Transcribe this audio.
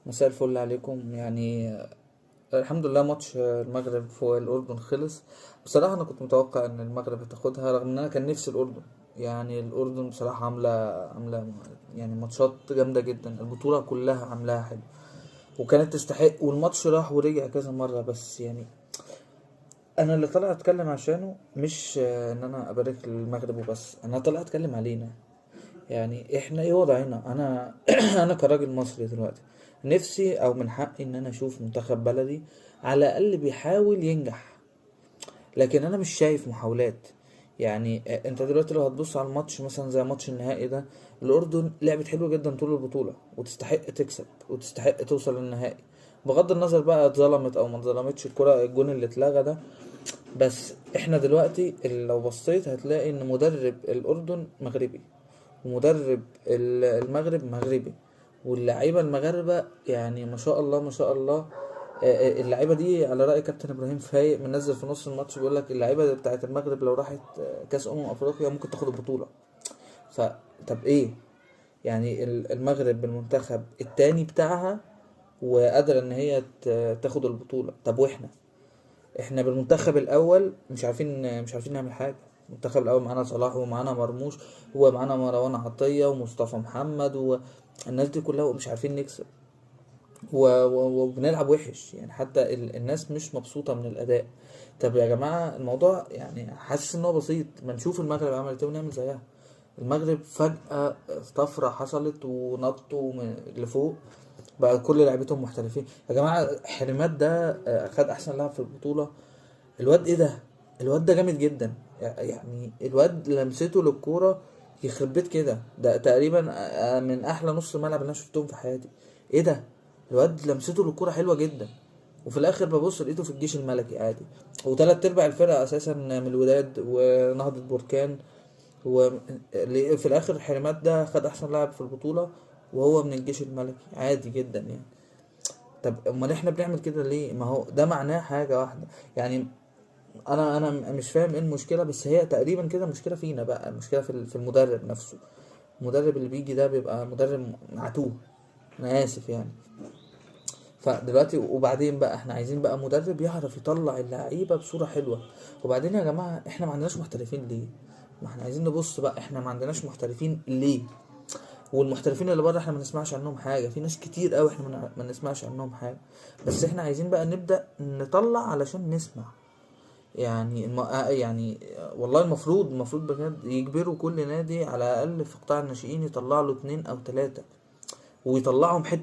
مساء الفل عليكم. يعني الحمد لله، ماتش المغرب فوق الأردن خلص. بصراحة أنا كنت متوقع إن المغرب هتاخدها، رغم إن أنا كان نفسي الأردن. يعني الأردن بصراحة عاملة يعني ماتشات جامدة جدا، البطولة كلها عاملاها حلو وكانت تستحق، والماتش راح ورجع كذا مرة. بس يعني أنا اللي طالع أتكلم عشانه مش إن أنا أبارك للمغرب وبس، أنا طالع أتكلم علينا. يعني احنا ايه وضعنا؟ انا انا كراجل مصري دلوقتي نفسي او من حقي ان انا اشوف منتخب بلدي على الاقل بيحاول ينجح، لكن انا مش شايف محاولات. يعني انت دلوقتي لو هتبص على الماتش مثلا زي ماتش النهائي ده، الاردن لعبت حلو جدا طول البطولة وتستحق تكسب وتستحق توصل للنهائي، بغض النظر بقى اتظلمت او ما اتظلمتش الكرة، الجون اللي اتلغى ده. بس احنا دلوقتي لو بصيت هتلاقي ان مدرب الاردن مغربي، ومدرب المغرب مغربي، واللعيبة المغاربة يعني ما شاء الله ما شاء الله. اللعيبة دي على راي كابتن ابراهيم فايق منزل في نص الماتش بيقول لك اللعيبة بتاعت المغرب لو راحت كاس افريقيا ممكن تاخد البطولة. فطب ايه يعني المغرب بالمنتخب التاني بتاعها وقادرة ان هي تاخد البطولة؟ طب واحنا، احنا بالمنتخب الاول مش عارفين نعمل حاجة. المنتخب الاول معانا صلاح ومعانا مرموش ومعانا مروان عطية ومصطفى محمد والناس دي كلها، ومش عارفين نكسب وبنلعب وحش. يعني حتى الناس مش مبسوطة من الأداء. طب يا جماعة الموضوع يعني حاسس ان هو بسيط، ما نشوف المغرب عملت ايه ونعمل زيها. المغرب فجأة طفرة حصلت ونطوا من لفوق، بقى كل لعيبتهم محترفين. يا جماعة حريمات ده خد أحسن لاعب في البطولة. الواد ايه ده؟ الواد ده جامد جدا. يعني الواد لمسته للكورة يخرب بيت كده، ده تقريبا من احلى نص ملعب اللي انا شفتهم في حياتي. ايه ده؟ الواد لمسته للكورة حلوة جدا. وفي الاخر ببص لقيته في الجيش الملكي عادي، وتلات ارباع الفرقة اساسا من الوداد ونهضة بركان، وفي الاخر حريمات ده خد احسن لاعب في البطولة وهو من الجيش الملكي عادي جدا. يعني طب امال احنا بنعمل كده ليه؟ ما هو ده معناه حاجة واحدة. يعني انا مش فاهم ايه المشكلة، بس هي تقريبا كده مشكلة فينا بقى، المشكلة في المدرب نفسه. المدرب اللي بيجي ده بيبقى مدرب معتوه، انا اسف يعني. فدلوقتي وبعدين بقى احنا عايزين بقى مدرب يعرف يطلع اللعيبة بصورة حلوة. وبعدين يا جماعة احنا ما عندناش محترفين ليه؟ ما احنا عايزين نبص بقى احنا ما عندناش محترفين ليه؟ والمحترفين اللي بره احنا ما نسمعش عنهم حاجة، في ناس كتير قوي احنا ما نسمعش عنهم حاجة. بس احنا عايزين بقى نبدا نطلع علشان نسمع. يعني يعني والله المفروض بجد يجبروا كل نادي على الاقل في قطاع الناشئين يطلع له 2 أو 3 ويطلعهم حتة